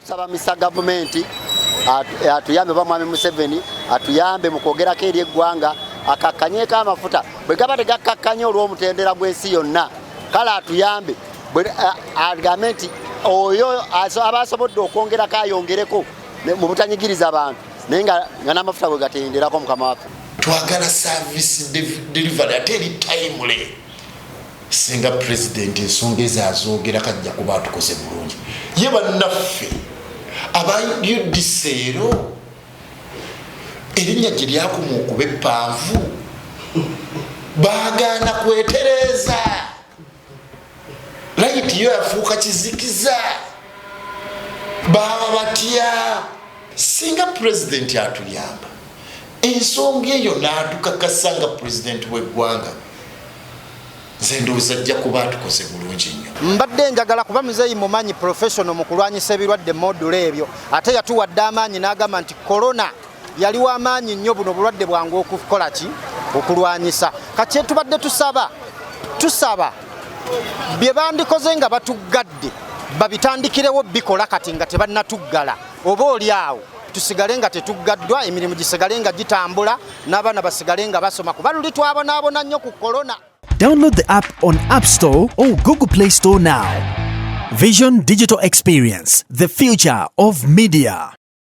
Tusaba misa gavumenti atuyambe, oba Mwami Museveni atuyambe mu kwogerako eri eggwanga, akakkanyeeko amafuta. Bwe gaba tegakkakkanye olw'omutendera gw'ensi yonna, kale atuyambe, agambe nti oyo aba asobodde okwongerako ayongereko mu butanyigiriza bantu, naye nga n'amafuta bwe gatenderako, mukama waffe. Twagala service delivery ate eri timely. Singa pulezidenti ensonga ezo azoogera, kajja kuba atukoze bulungi. Ye bannaffe aba UDC ero erinnya gye lyakuma okuba eppanvu, baagaana kwetereeza. Light yo yafuuka kizikiza, baba batya? Singa pulezidenti atuyamba ensonga eyo n'atukakasa nga pulezidenti w'eggwanga, nze ndowooza ajja kuba atukoze bulungi nnyo. Mbadde njagala kuba muzeeyi mumanyi professional mu kulwanyisa ebirwadde modula ebyo, ate yatuwadde amaanyi n'agamba nti korona yali w'amaanyi nnyo, buno obulwadde bwangu okukola ki, okulwanyisa. Kati tubadde tusaba bye bandikoze nga batuggadde babitandikirewo bikola kati nga tebannatuggala, oba oli awo tusigale nga tetuggaddwa, emirimu gisigale nga gitambula, n'abaana basigale nga basoma, kuba luli twabonaabona nnyo ku korona. Download the app on App Store or Google Play Store now. Vision Digital Experience, the future of media.